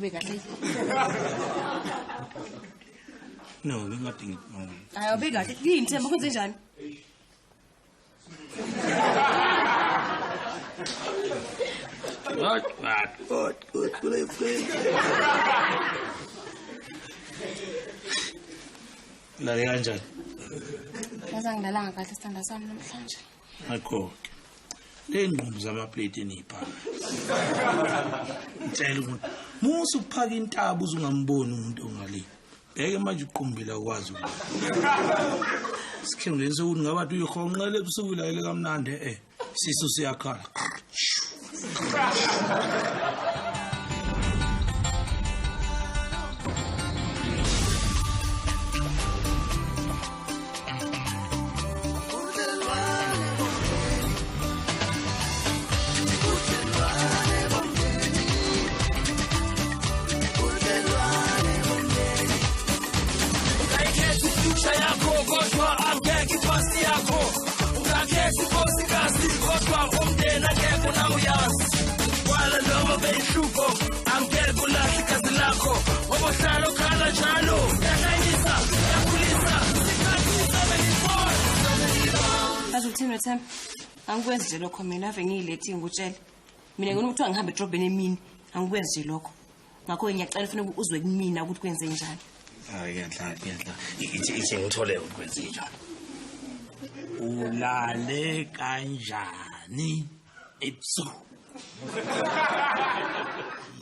ube kahle. No, ngingade ngi. Hayi ube kahle. Yini Themba kwenze njani? What? What? What? What? Lale kanjani? Yazi angilalanga kahle sithanda sami namhlanje. Ngakho-ke le ngqubu zamaplate eniyiphaka. Ngitshela ukuthi musa ukuphaka intaba uze ungamboni umuntu ongale. Bheke manje uqumbile akwazi ukubona. Sikhundleni sokuthi ngabe athi uyihonqele ebusuku layele kamnandi eh sisu siyakhala. Ungayikhetha i-future yakho kodwa angeke ipasi yakho. Ungakhetha inkosikazi kodwa umndeni angeke unawuyazi. Kwala noma beyihlupho angeke ulahle igazi lakho. Ngoba uhlala ukhala njalo. Yahlanyisa, yakhulisa, sikhathi 74. Yazi ukuthini Themba? Angikwenzi nje lokho mina ave ngiyilethi ngikutshele. Mina ngifuna ukuthiwa ngihambe edrobheni emini. Angikwenzi nje lokho. Ngakho ngiyacela ufuna uzwe kumina ukuthi kwenze njani. Hayi ngiyadlala ngiyadlala. Ithi ithi ngithole ukuthi kwenze njani. Ulale kanjani ebusuku?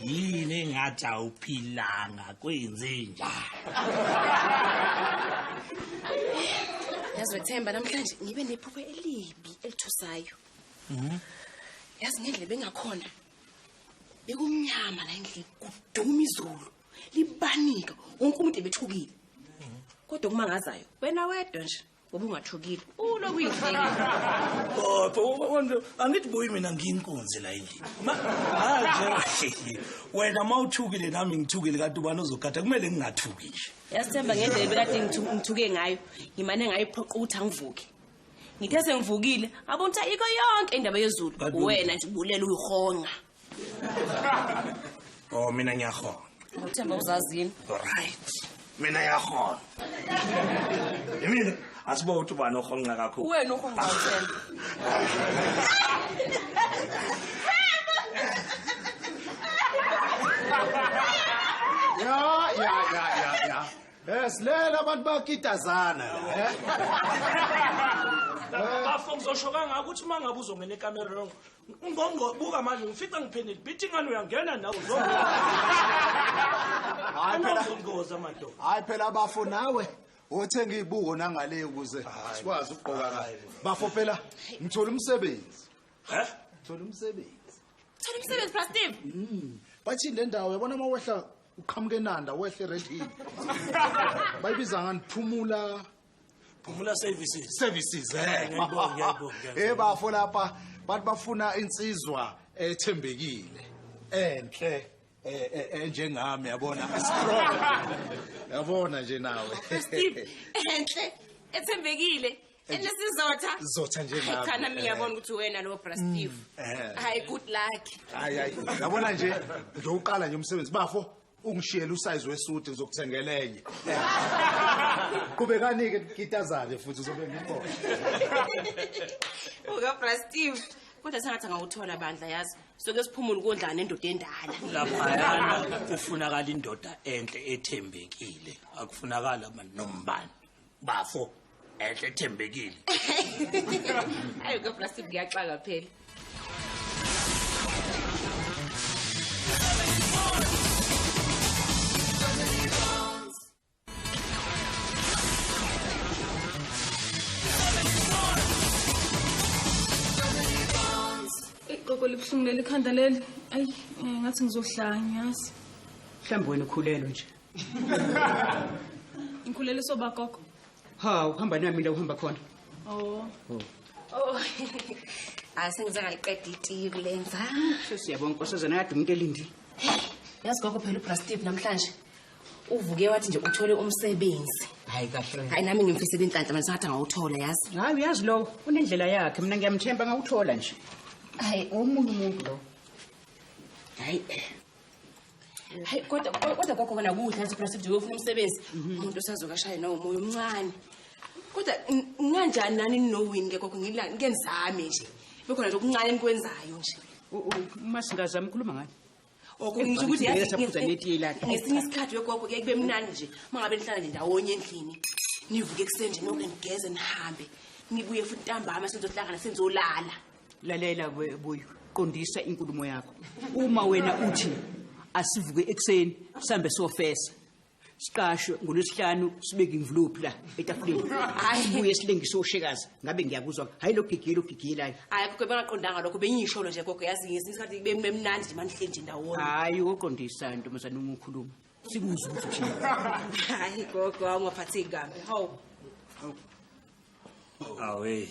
Yini engathi awuphilanga kwenze njani? Yazi Themba namhlanje ngibe nephupho elibi elithusayo. Yazi ngendlela bengakhona. Bekumnyama la endlini kuduma izulu. Libanika wonke umuntu ebethukile. Kodwa kumangazayo wena wedwa nje ngoba ungathukile. Ulo kuyihleke. Oh, angithi buyi mina ngiyinkunzi la endlini. Ma manje wena mawuthukile nami ngithukile kanti ubani ozogada kumele ngingathuki nje. Yazi Themba ngendlela ebekade ngithuke ngayo, ngimane ngayiphoqa ukuthi angivuke. Ngithe sengivukile, ngabona ukuthi ayikho yonke indaba yezulu. Kanti Wena nje ubulela uyihonga. Oh mina ngiyahonga. Uthemba uzazini. Right. Mina ngiyahonga. Mina asibo ukuthi ubani ohonqa kakhulu. Wena uhonga Themba. Ya ya ya ya ya. Silela abantu bakitazana la, eh. Bafo ngizosho kangaka ukuthi uma ngabe uzongena ekamereni ngongo buka manje ngifica ngiphenile bithi ngani uyangena nawe uzongena. Hayi phela Uzongoza madoda. hayi phela bafo nawe othenga izibuko nangale ukuze sikwazi ukugqoka kahle. Bafo phela ngithola umsebenzi. Eh? Ngithola umsebenzi. Thola umsebenzi Bra Steve. Bathi le ndawo yabona uma wehla uqhamuke eNanda wehle Red Hill. Bayibiza ngani Phumula Phumula services. Services eh. Ngiyayibonga, ngiyayibonga, ngiyayibonga. Eh bafo lapha bantu bafuna insizwa ethembekile. Enhle enjengami yabona strong. Yabona nje nawe. Bra Steve enhle ethembekile. Enesizotha. Zotha njengami. Cha nami ngiyabona ukuthi wena lo Bra Steve. Hayi good luck. Hayi hayi yabona nje ngiyoqala nje umsebenzi bafo ungishiyele usize wesuti ngizokuthengela enye. Qhubekani ke kitazane futhi uzobe ngikhona. Uka Bra Steve. Kodwa sengathi angawuthola bandla yazi. Soke siphumule ukondlana nendoda endala. Laphayana kufunakala indoda enhle ethembekile. Akufunakala nombani. Bafo enhle ethembekile. Hayi uka Bra Steve kuyaxaka phela. Iqoqo libuhlungu leli khanda leli. Ayi, ngathi ngizohlanya yazi. Mhlawumbe wena ukhulelwe nje. Ngikhulele soba gogo. Ha, uhamba nami la uhamba khona. Oh. Oh. Asengize ngaliqeda itiye kulenza. Sesiyabonga nkosazana kade umuntu elindile. Yazi gogo phela uBra Steve namhlanje uvuke wathi nje uthole umsebenzi. Hayi kahle. Hayi nami ngimfisela inhlanhla manje sengathi angawuthola yazi. Hayi uyazi lo unendlela yakhe mina ngiyamthemba ngawuthola nje. Hayi Omunye umuntu lo. hayi. Hayi kodwa gogo kona kuhle athi phela nje ufuna umsebenzi. Umuntu usazokashaya nomoya omncane. Kodwa nganjani nani nowini ke gogo ngike nizame nje. Bekhona nje okuncane enikwenzayo nje. Uma singazami ukukhuluma ngani? Okungisho ukuthi yazi ngesinye isikhathi wegogo kuye kube mnandi nje mangabe nihlala nje ndawonye endlini. Nivuke ekuseni nje nonke nigeze nihambe. Nibuye futhi ntambama sizohlangana sizolala. Lalela buyo, qondisa inkulumo yakho. Uma wena uthi asivuke ekuseni sihambe sofesa. Siqashwe ngolwesihlanu sibeke imvulophi la etafuleni. Sibuye silengise oshekazi. Ngabe ngiyakuzwa. Hayi lo gigile ugigile. Hayi gogo bengaqondanga lokho bengiyisholo nje gogo yazi ngesinye isikhathi kube mnandi nje manihleli nje ndawonye. Hayi uqondisa ntombazane uma ukhuluma. Sikuzwe ukuthi uthini. Hayi gogo awungaphatheki kabi. Hawu. Awe.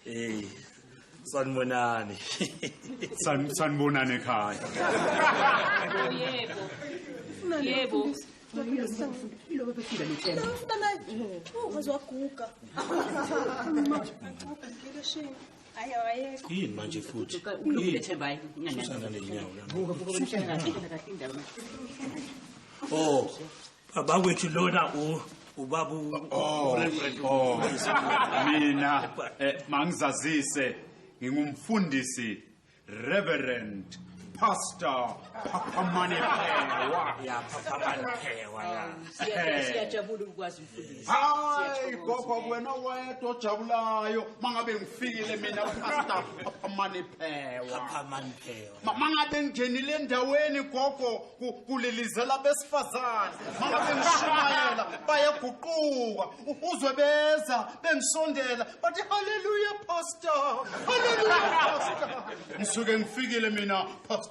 Hey. Sanibonani. Sanibonani ekhaya. Yebo. Yebo. Yini manje futhi? Oh, bakwethu lona ubaba mina mangizazise ngingumfundisi Reverend Pastor Phaphamane Phewa. Ya Phaphamane Phewa ya. Siyajabula ukwazi umfundisi. Hayi gogo wena wedwa ojabulayo mangabe ngifikile mina Pastor Phaphamane Phewa. Phaphamane Phewa. Mangabe ngingenile endaweni gogo kulilizela besifazane. Mangabe ngishumayela bayaguquka uzwe beza bengisondela bathi hallelujah pastor. Hallelujah pastor. Ngisuke ngifikile mina Pastor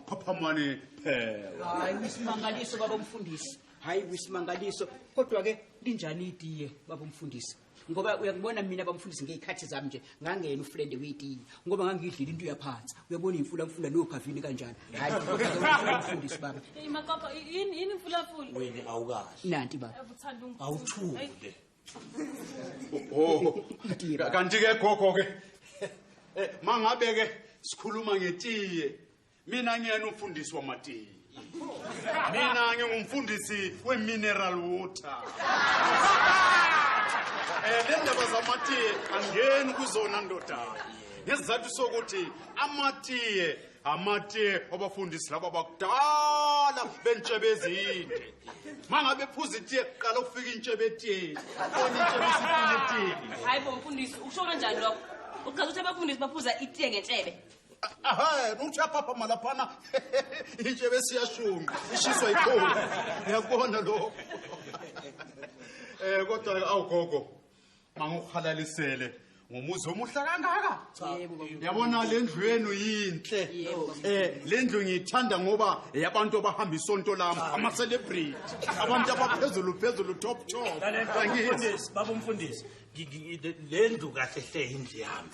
Phaphamane Phewa. Hayi wisimangaliso baba umfundisi. Hayi wisimangaliso kodwa ke linjani itiye baba umfundisi? Ngoba uyakubona mina bamfundisi ngezikhathi zami nje ngangena ufriend wetiye ngoba ngangidlile into yaphansi. Uyabona imfula mfula nokhavini kanjani. Hayi kodwa umfundisi baba. Hey makoko yini imfula mfula? Wena awukahle. Nanti baba. Awuthule. Oh kanti ke gogo ke mangabe ke sikhuluma ngetiye mina ngiyena umfundisi wamatiye. Mina ngingumfundisi we-mineral water. Le ndaba zamatiye angeni kuzona ndodana. Ngesizathu sokuthi amatiye abafundisi laba bakudala bentshebe ezinde. Mangabe phuza itiye kuqala ukufika intshebe etiyeni. Bona intshebe isifike etiyeni. Hayi bo mfundisi usho kanjani lokho? Uchaza ukuthi abafundisi baphuza itiye ngentshebe. Aha, uthi aphaphama laphana intshebe siyashunqa, ishiswa yikhona. Ngiyakubona lokho. Kodwa awugogo manguhalalisele ngomuzi omuhle kangaka. Yabona le ndlu yenu yinhle. Le ndlu ngiyithanda ngoba yabantu abahamba isonto lami, ama celebrity, abantu abaphezulu phezulu top top. Mfundisi, baba umfundisi, le ndlu kahle hle indlu yami.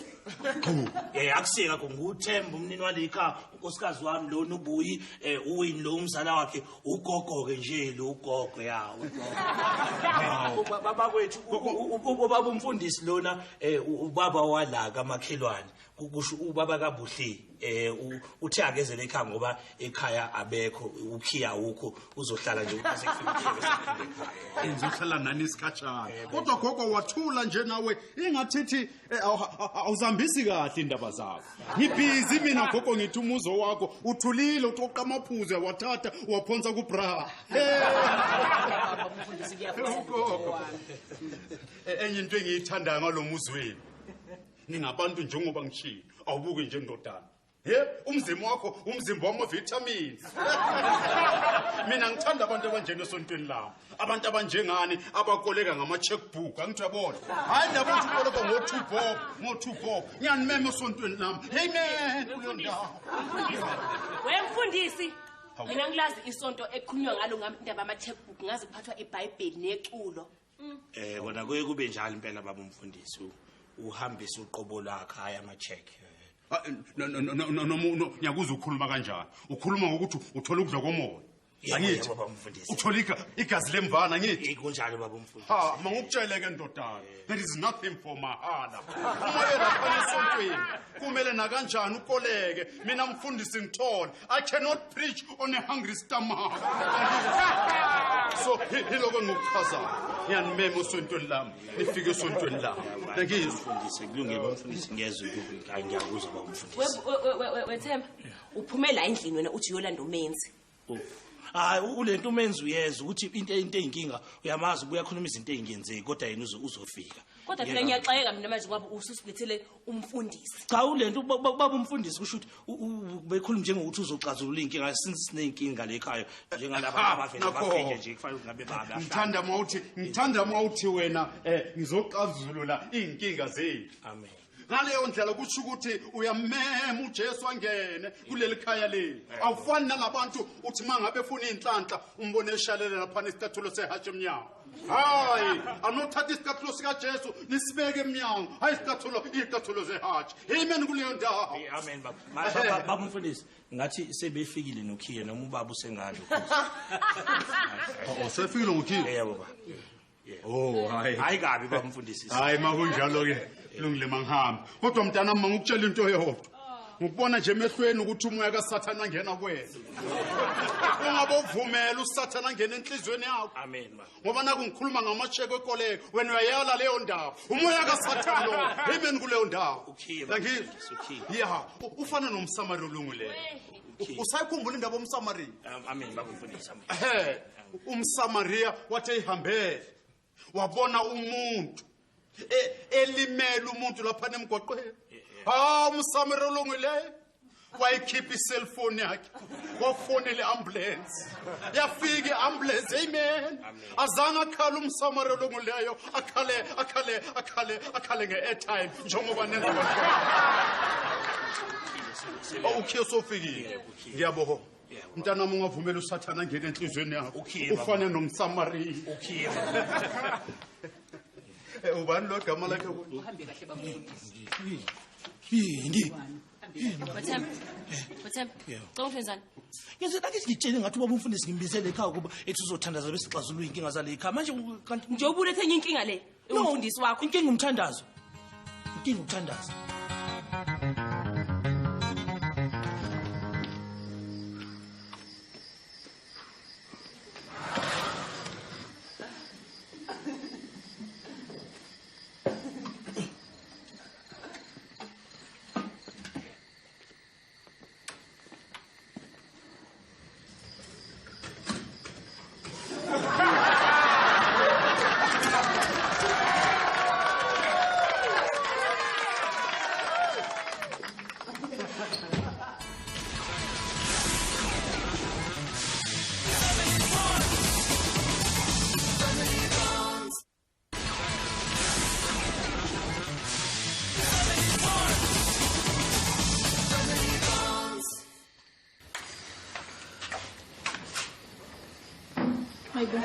Akusika nguThemba umnini walekhaya, unkosikazi wami lona ubuyi, uwini lo umzala wakhe, ugogo ke nje lo ugogo yawo. Baba kwethu ubaba umfundisi lona ubaba wala kamakhelwane, kusho ubaba kaBuhle uthe akezele ekhaya ngoba ekhaya abekho ukhiya ukho uzohlala nje ukuze kufike ekhaya. Ngizohlala nani isikhatshana. Kodwa gogo wathula nje nawe ingathithi awuzambisi kahle indaba zakho. Ngibhizi mina gogo ngithi umuzo wakho uthulile uqoqa amaphuzu wathatha waphonsa kubra. Enye into engiyithandayo ngalomuzi wenu. Ningabantu njengoba ngishilo awubuke nje ndodana. Umzimba wakho umzimba wama vitamins. Mina ngithanda abantu abanjena esontweni lami. Abantu abanjengani abakoleka ngama checkbook angithi uyabona. Hayi ndaba uthi ukoleka ngo2 bob, ngo2 bob. Ngiyanimema esontweni lami. Amen. Wemfundisi, mina ngilazi isonto ekhulunywa ngalo ngami indaba ama checkbook ngazi kuphathwa iBhayibheli neculo. Kona kuye kube njalo impela baba umfundisi. Uhambisa uqobo lwakhe hayi ama check. No no no no ngiyakuzwa ukhuluma kanjani. Ukhuluma ngokuthi uthola ukudla komoya. Angithi uthola igazi lemvana ngithi kunjalo baba umfundisi. Ha, mangukutshele ke ndodana, there is nothing for mahala. Uma lapha esontweni kumele nakanjani ukoleke. Mina mfundisi ngithole, I cannot preach on a hungry stomach. So hiloko ngikuchazayo, ngiyanimema esontweni lami, nifike esontweni lami. Ngiyizwa mfundisi, kulungile baba mfundisi, ngiyezwa ukuthi ngiyakuzwa baba mfundisi. We Themba, uphumela endlini wena uthi uyolanda umenzi. Hayi ulento umenzi uyeza ukuthi into eyinkinga uyamazi ubuya khuluma izinto ezingenzeki kodwa yena uzofika. Kodwa phela ngiyaxayeka mina manje ngoba ususilethele umfundisi. Cha ulento baba umfundisi kusho ukuthi bekhuluma njengokuthi uzoxazulula inkinga since sineyinkinga le ekhaya njengalaba abavele bafike nje kufanele ngabe baba. Ngithanda mawuthi wena ngizoxazulula inkinga zethu. Amen. Ngaleyo ndlela kusho ukuthi uyamema uJesu angene kuleli khaya leli. Awufani nalabantu uthi mangabe efuna inhlanhla umbone eshalela lapha nesicathulo sehashi emnyango. Hayi, anothatha isicathulo sikaJesu nisibeke emnyango. Hayi isicathulo, izicathulo zehashi. Amen kuleyo ndawo. Amen baba. Baba umfundisi, ngathi sebefikile nokhiye noma ubaba usengalo. Oh, sefikile ngokhiye. Yebo baba. Oh, hayi. Hayi kabi baba umfundisi. Hayi makunjalo ke. Kulungile mangihamba. Kodwa mntanami mangukutshela into eyodwa. Ngikubona nje emehlweni ukuthi umoya kaSathane angena kuwena. Ungabovumela uSathane angene enhlizweni yakho. Amen baba. Ngoba naku ngikhuluma ngamasheko ekoleke, wena uyayala leyo ndawo. Umoya kaSathane lo. Amen kuleyo ndawo. Ngiyizwa. Yeah, ufana nomSamariya olungileyo. Usayikhumbula indaba yomSamariya? Amen baba umfundisi. Amen. UmSamariya wathi ehambele wabona umuntu elimele umuntu lapha emgwaqweni. Ha, umSamariya olungileyo wayikhipha iselfoni yakhe wafonela iambulance. Yafika iambulance. Amen. Azange akhala umSamariya olungileyo, akhale akhale akhale akhale nge-airtime njengoba nenza abantwana. Ukhiye sofikile. Ngiyabonga. Mntanami ungavumela uSathane angene enhlizweni yakho. Ufane nomSamariya. Ukhiye. Ubani lo gama lakhe? Uhambe kahle baba umfundisi. Yini? Wethemba. Wethemba. Cela ungenzani? Ngize ake ngitshele ngathi ubaba umfundisi ngimbizele ekhaya kuba ethi uzothandaza bese xazulula inkinga zale ekhaya. Manje kanti nje ubulethe enye inkinga le. Umfundisi wakho. Inkinga umthandazo. Inkinga umthandazo. Hayibo.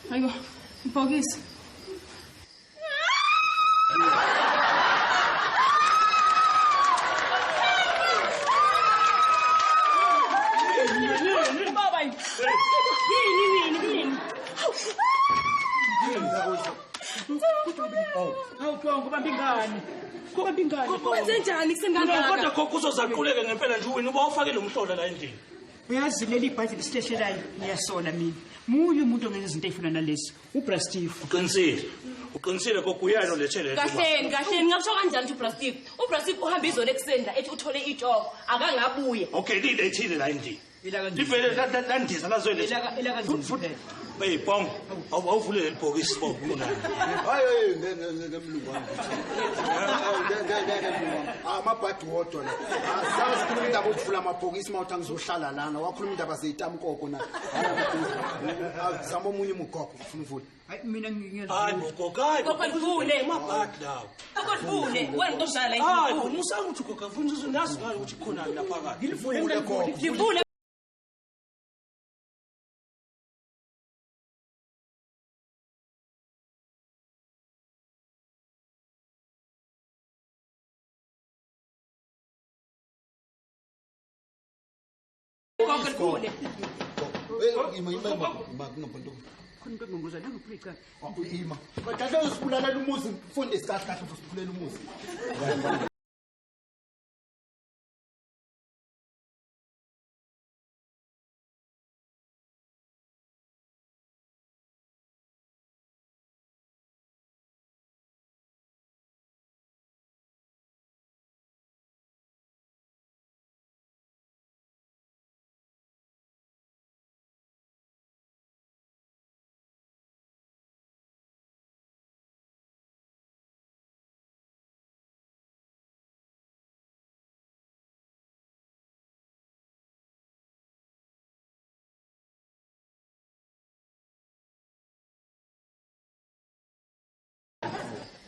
Hayibo, ibhokisi. Baba. Yini? Hawu Bongo ubamba ingane. Kubamba ingane. Kwenze njani kusengangaka? Kodwa gogo uzozaquleka ngempela nje wena uba ufake lo mhlola la endlini. Uyazi leli bhayibheli lisihlehlelayo ngiyasola mina. Munye umuntu ongenza izinto ezifana nalezi. uBra Steve. Uqinisile. Uqinisile gogo uyena olethe le. Kahleni kahleni ngakusho kanjani ukuthi uBra Steve? uBra Steve uhamba izolo ekuseni la ethi uthole itshoko akangabuye. Okay lilethile la endlini. Livele landiza lazoletha. Hey Bongo, awuvule leli bhokisi Bongo kunani. Hayi ngeke mlungu wami. Ngeke mlungu wami. Amabhadi wodwa la. Asazi sikhuluma indaba yokuvula amabhokisi mawuthi angizohlala lana. Wakhuluma indaba zeyitamkoko na. Hayi zama omunye umugogo ufuna uvule. Hayi mina ngiyezwa. Hayi gogo, hayi. Gogo livule. Amabhadi lawo. Gogo livule. Wena uzohlala la Hayi musanga ukuthi gogo ufuna uzonazi ngani ukuthi khonani lapha phakathi. Ngilivule gogo. Livule. Gogo likhule. Ima ima ima kunobonto. Khona into engongoza nangophula icala. Ima. Kahle uzosibulalela umuzi mfundisi kahle kahle uzosiphulela umuzi.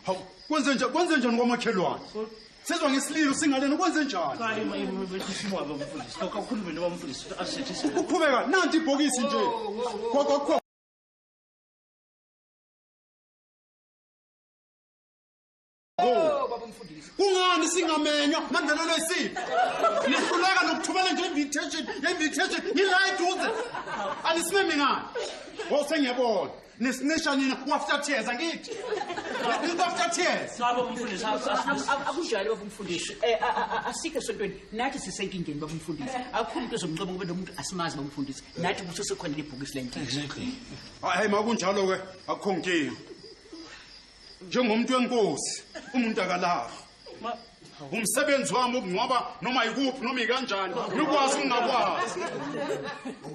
Hawu, kwenze njani kwamakhelwane? Sizwa ngesililo singalena kwenze njani? Cha ima ima mfundisi. Kakhulume noma mfundisi asithi. Uqhubeka nanti ibhokisi nje. Gogo. Oh baba mfundisi. Kungani singamenywa mandelelo isiphi? Nihluleka nokuthumela nje invitation, ngila eduze. Anisimemi ngani? Oh sengiyabona. Nisinisha nina after tears angithi. After tears. Baba mfundisi akunjalo baba mfundisi. Asikho esontweni nathi sisenkingeni baba mfundisi. Akukho umuntu ozomceba ngoba lo muntu asimazi baba mfundisi. Nathi kusesekhona lebhokisi lenkinga. Exactly. Hayi makunjalo ke akukho nkinga. Njengomuntu wenkosi umuntu akalahli. Umsebenzi wami ukungcwaba noma ikuphi noma ikanjani nikwazi ungakwazi.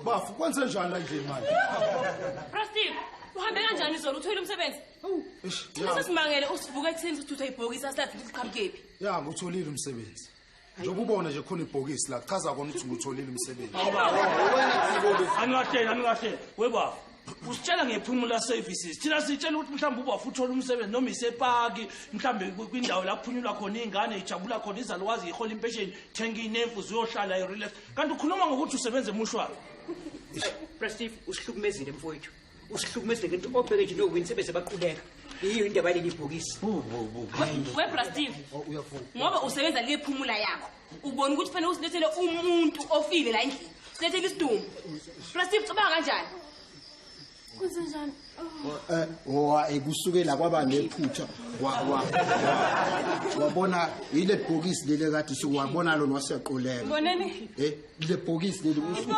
Bafu kwenze njani la endlini manje? Brasteve, uhambe kanjani izolo uthola umsebenzi? Sesimangele usivuka ekuseni sithutha ibhokisi asilazi ukuthi liqhamukephi. Ya ngutholile umsebenzi. Njengoba ubona nje khona ibhokisi la kuchaza kona ukuthi ngutholile umsebenzi. Angahleli webaba. Usitshela ngephumula services. Thina sitshela ukuthi mhlawumbe uba uthola umsebenzi noma isepaki, mhlawumbe kwindawo la kuphunyulwa khona izingane ijabula khona izalukwazi ihola impesheni, thenga inemfu ziyohlala irelax. Kanti ukhuluma ngokuthi usebenza emushwari. Brasteve usihlukumezile mfowethu. Usihlukumezile ngento obheke nje nowini sebeze baquleka. Yiyo indaba yaleli bhokisi. We Brasteve. Ngoba usebenza lephumula yakho. Ubona ukuthi fanele usilethele umuntu ofile la endlini. Silethele isidumbu. Brasteve cabanga kanjani? Kwenze njani? Kusukela kwaba nephutha wabona ile bhokisi leli kade siwabona lona wasiyaqoleka. Mboneni? Le bhokisi leli uzokhipha.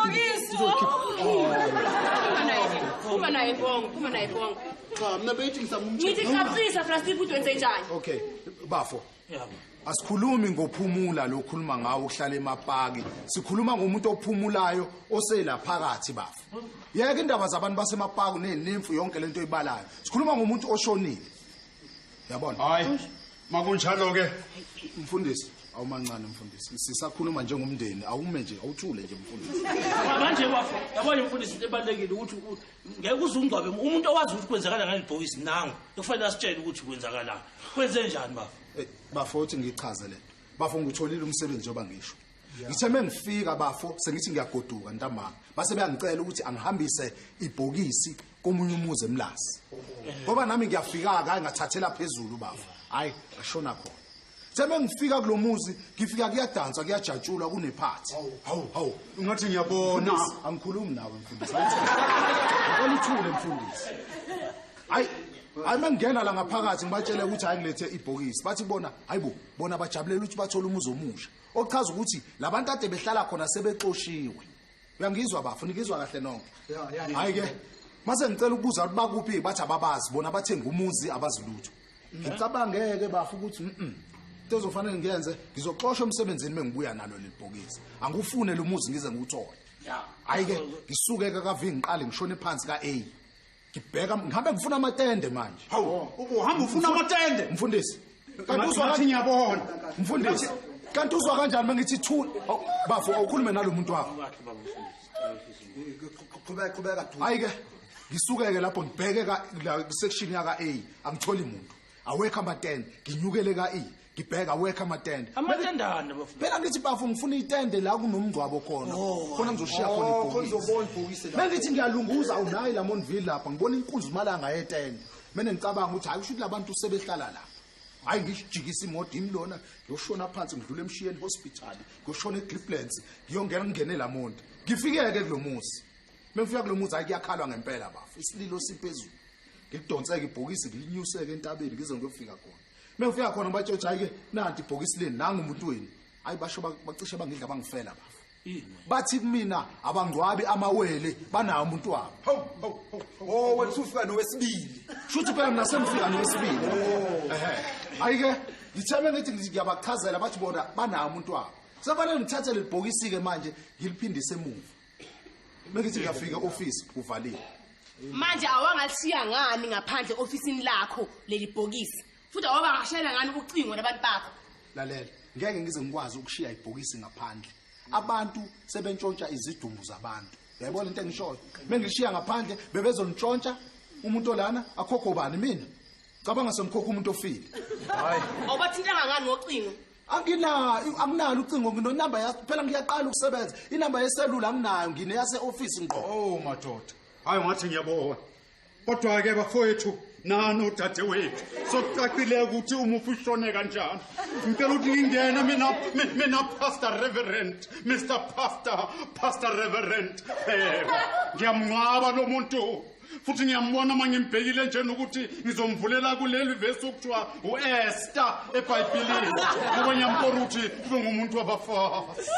Phuma naye bongo, phuma naye bongo. Cha, mina bethi ngisamumtshela. Ngithi chapsisa Frasty futhi wenze njani? Okay, bafo. Yebo. Asikhulumi ngophumula lo khuluma ngawo ukuhlala emapaki. Sikhuluma ngomuntu ophumulayo osela phakathi bafo. Yeke indaba zabantu basemapaki nenemfu yonke lento oyibalayo. Sikhuluma ngomuntu oshonile. Yabona? Hayi, makunjalo ke. Mfundisi, awumancane mfundisi. Sisakhuluma njengomndeni, awume nje, awuthule nje mfundisi. Manje bafo, yabona mfundisi into ebalekile ukuthi ngeke uzungcwabe umuntu owazi ukuthi kwenzakala ngalibhokisi nangu. Kufanele asitshele ukuthi kwenzakalani. Kwenze njani bafo? Bafo uthi ngichaze lento. Bafo ngitholile umsebenzi njengoba ngisho. Ngithe mengifika bafo sengithi ngiyagoduka ntambama. Base beyangicela ukuthi angihambise ibhokisi komunye umuzi eMlazi. Ngoba nami ngiyafika ke ngathathela phezulu bafo. Hayi ngashona khona. Ngithe mengifika kulomuzi ngifika kuyadansa kuyajatshulwa kunephathi. Hawu hawu ungathi ngiyabona. Angikhulumi nawe mfundisi. Ngicela uthule mfundisi. Hayi hayi mangena la ngaphakathi ngibatshele ukuthi hayi ngilethe ibhokisi. Bathi bona hayibo bona bajabulela ukuthi bathola umuzi omusha. Okuchaza ukuthi labantu ade behlala khona sebexoshiwe. Uyangizwa bafo, ningizwa kahle nonke. Hayi ke mase ngicela ukubuza ukuthi bakuphi bathi ababazi bona bathenga umuzi abazilutho. Ngicabangeke bafo ukuthi into ezofanele ngiyenze ngizoxoshwa emsebenzini mengibuya nalo lelibhokisi. Angufune lo muzi ngize ngiwuthole. Hayi ke ngisuke ke ka V ngiqale ngishone phansi ka A. Ngibheka ngihambe ngifuna amatende manje. Hawu, uhamba ufuna amatende? Mfundisi. Kanti uzwa ngathi ngiyabona. Mfundisi. Kanti uzwa kanjani mengithi thula? Bafo awukhulume nalomuntu wakho. Qhubeka du. Hayi ke ngisuke ke lapho ngibheke ka section yaka A angitholi umuntu. Awekho amatende, nginyukele ka E. Ngibheka awekho amatende. Amatendana bafo. Phela ngithi bafo ngifuna itende la kunomngcwabo khona. Khona ngizoshiya khona ibhokisi. Khona ibhokisi la. Mengithi ngiyalunguza unayi la Monville lapha ngibona inkunzi malanga yetende. Mina ngicabanga ukuthi hayi kusho ukuthi labantu sebehlala la. Hayi, ngijikisa imoto imlona, ngiyoshona phansi, ngidlule eMshiyeni Hospital, ngiyoshona eGriplands, ngiyongena ngingene lamonti. Ngifike-ke kulo muzi. Mengifika kulo muzi, hayi, kuyakhalwa ngempela bafu, isililo siphezulu. Ngilidonseke ibhokisi, ngilinyuseke entabeni ngize ngiyofika khona. Mengifika khona ngibatshela ukuthi hayi-ke, nanti ibhokisi leni, nangu umuntu wenu. Hayi, basho bacishe bangidla bangifela bafu. Bathi kumina abangcwabi amawele, banawo umuntu wabo. Hawu, hawu, hawu. Oh, wena usufika nowesibili. Shuthi phela mina sengifika nowesibili. Ehhe. Hayi-ke, ngitheme ngithi ngiyabachazela, bathi bona banawo umuntu wabo. Sekufanele ngithathe leli bhokisi-ke manje ngiliphindise emuva. Mengithi ngiyafika e-ofisi kuvaliwe. Manje awangalishiya ngani ngaphandle ofisini lakho leli bhokisi? Futhi awabangashayela ngani ucingo nabantu bakho? Lalela, ngeke ngize ngikwazi ukushiya ibhokisi ngaphandle. Abantu sebentshontsha izidumbu zabantu. Uyayibona into engishoyo? Mengishiya ngaphandle bebezonitshontsha umuntu olana akhokho bani mina? Cabanga semkhokho umuntu ofile. Hayi. Awubathintanga ngani ngocingo? Anginalo ucingo, nginonamba ya phela ngiyaqala ukusebenza. Inamba yeselula anginayo, ngineyase office ngqo. Oh madoda. Hayi, ngathi ngiyabona. Kodwa ke bafowethu nani odadewethu, sokucacile ukuthi umufi ushone kanjani. Ngicela ukuthi ngingene mina, mina Pastor Reverend, Mr Pastor, Pastor Reverend. Ngiyamngcwaba lo muntu. Futhi ngiyambona uma ngimbhekile nje ukuthi ngizomvulela kuleli verse okuthiwa uEsther eBhayibhelini. Ngoba ngiyambona ukuthi ube ngumuntu wabafazi.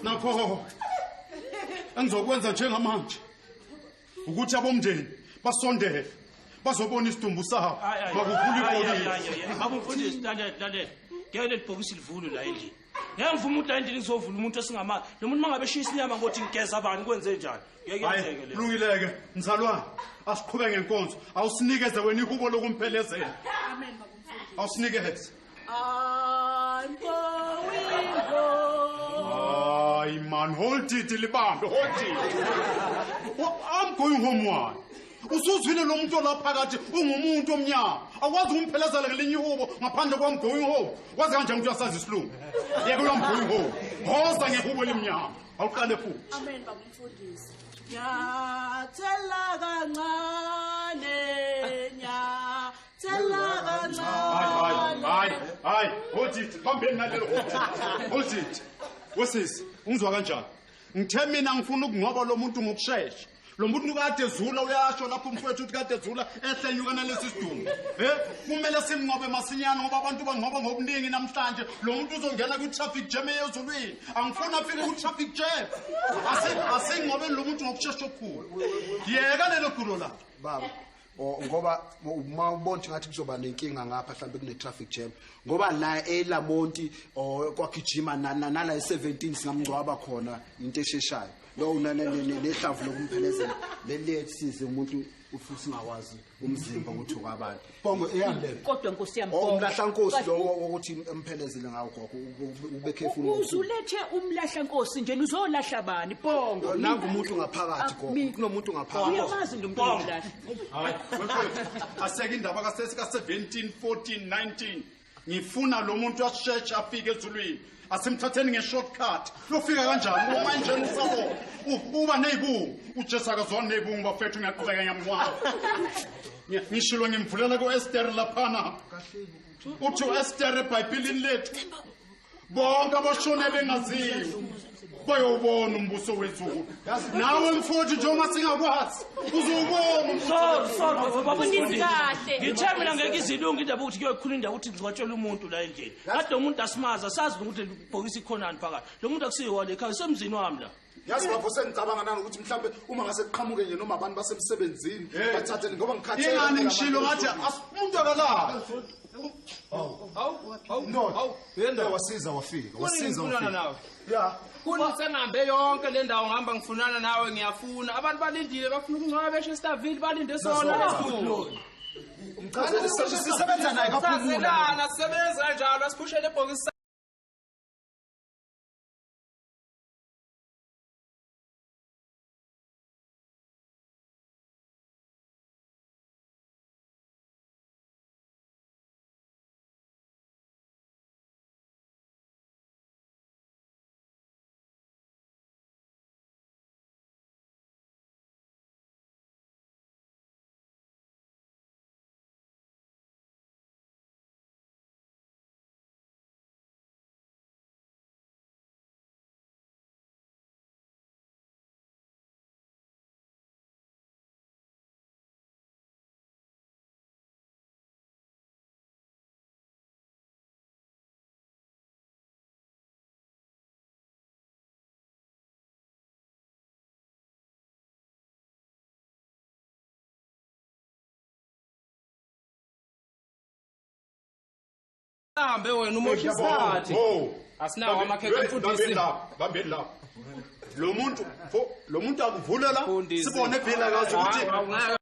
Nakho engizokwenza njengamanje ukuthi abomndeni basondele bazobona isidumbu sabo, bakuphula ibhokisi. Baba umfundisi, lalela, lalela. Ngeke leli bhokisi livulwe la endlini. Ngeke ngivume umuntu la endlini, ngizovula umuntu esingamazi. Lo muntu mangabe eshisa inyama ngothi ngigeza bani, kwenze njani? Ngeke yenzeke leyo. Kulungile-ke mzalwane, asiqhube ngenkonzo. Awusinikeze wena ihubo lokumphelezela. Amen, baba umfundisi. Awusinikeze. I'm going home. Hayi man, hold it libambe, hold it. I'm going home why? Usuzwile lo muntu olaphakathi ungumuntu omnyama. Awukwazi ukumphelezela ngelinye ihubo ngaphandle kwam going home. Wazi kanjani ukuthi uyasazi isilungu? Yeke uyam going home. Hoza ngehubo elimnyama. Awuqale futhi. Amen, baba umfundisi. Nyathela kancane, nyathela kancane. Hayi, hayi, hayi, hold it. Bambeni nalelo, hold it. Hold it. Wesisi, ungizwa kanjani? Ngithe mina ngifuna ukungcwaba lo muntu ngokushesha. Lo muntu kade ezula, uyasho lapho umfowethu ukuthi kade ezula ehle enyuka nalesi sidumbu. Kumele simngcwabe masinyane ngoba abantu bangcwaba ngobuningi namhlanje. Lo muntu uzongena kwi-traffic jam eyezulwini. Angifuni afike kwi-traffic jam. Asingcwabeni lo muntu ngokushesha okukhulu. Yeka lelo gulo lakhe. Baba, ngoba uma ubona ukuthi ngathi kuzoba nenkinga ngapha, mhlawumbe kune-traffic jam. Ngoba la eLamonti kwagijima nala e-17 singamngcwaba khona into esheshayo. Lo nehlamvu lokumphelezela leli size umuntu futhi singakwazi umzimba ukuthi okwabantu. Bongo eyani le? Kodwa Nkosi yami, Oh, Bongo. umlahlankosi lo wokuthi emphelezele ngawo gogo, ube careful ngokuthi- Uzulethe umlahlankosi nje, uzolahla bani Bongo? Nangu umuntu ngaphakathi gogo, kunomuntu ngaphakathi. Uyamazi nje umuntu omlahla. Hayi, wefowethu, aseke indaba kasesi ka-17, 14, 19. Ngifuna lo muntu asheshe afike ezulwini. Asimthatheni nge-shortcut. Lofika kanjani? Uma nje usabona. Uba nezibungu. uJesu akazwani nezibungu bafethu, ngiyaqhubeka ngiyamngcwaba. Ngishilo ngimvulela ku-Esther laphana. Uthi u-Esther eBhayibhelini lethu, bonke abashone bengaziwa bayowubona umbuso wezulu. Nawe mfowethu njengoba singakwazi uzowubona umbuso. Sorry, sorry, baba Mfundisi umfundisi. kahle. Ngithe mina ngeke izilungu indaba ukuthi kuyokhula indaba ukuthi ngingcwatshele umuntu la endlini. Kade umuntu asimazi, asazi nokuthi leli bhokisi khonani phakathi. Lo muntu akusiwo le ekhaya, usemzini wami la. Yazi bafo, sengicabanga nanokuthi mhlambe uma ngase kuqhamuke nje noma abantu basemsebenzini bathathe ngoba ngikhathele. Ingani ngishilo ngathi umuntu akalali. Ndoda, wasiza wafika, wasiza Ngifunana wafika. nawe. Ya. Kuni sengihambe yonke le ndawo, ngihamba ngifunana nawe, ngiyafuna. Abantu balindile, bafuna ukungcwaba eChesterville, balinde sona lesidumbu. Umchazele sisebenza naye kaphumula. Sazelana, sisebenza kanjalo, asiphushele ibhokisi. Asambe wena umosha isikhathi. Asinawo amakhekhe mfundisi. Bambeni lapha. Lo muntu lo muntu akuvule la sibone Vilakazi ukuthi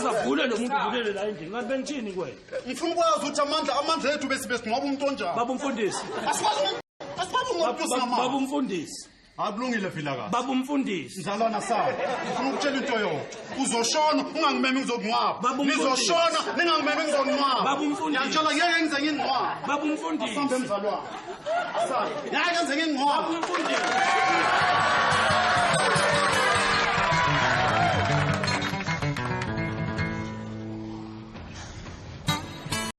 Avule lo muntu uvulele la endlini. Ngathi bengithini kuwena? Ngifuna ukwazi ukuthi amandla ethu bese besingcwaba umuntu onjani. Baba umfundisi. Asikwazi umuntu singamandla. Baba umfundisi. Akulungile Vilakazi. Baba umfundisi. Mzalwana sawo. Ngifuna ukutshela into yodwa. Uzoshona ungangimemi ngizokungcwaba. Nizoshona ningangimemi ngizokungcwaba. Baba umfundisi. Ngiyakutshela ngeke ngize ngingcwabe. Baba umfundisi. Asambe mzalwana. Asambe. Ngeke ngize ngingcwabe. Baba umfundisi.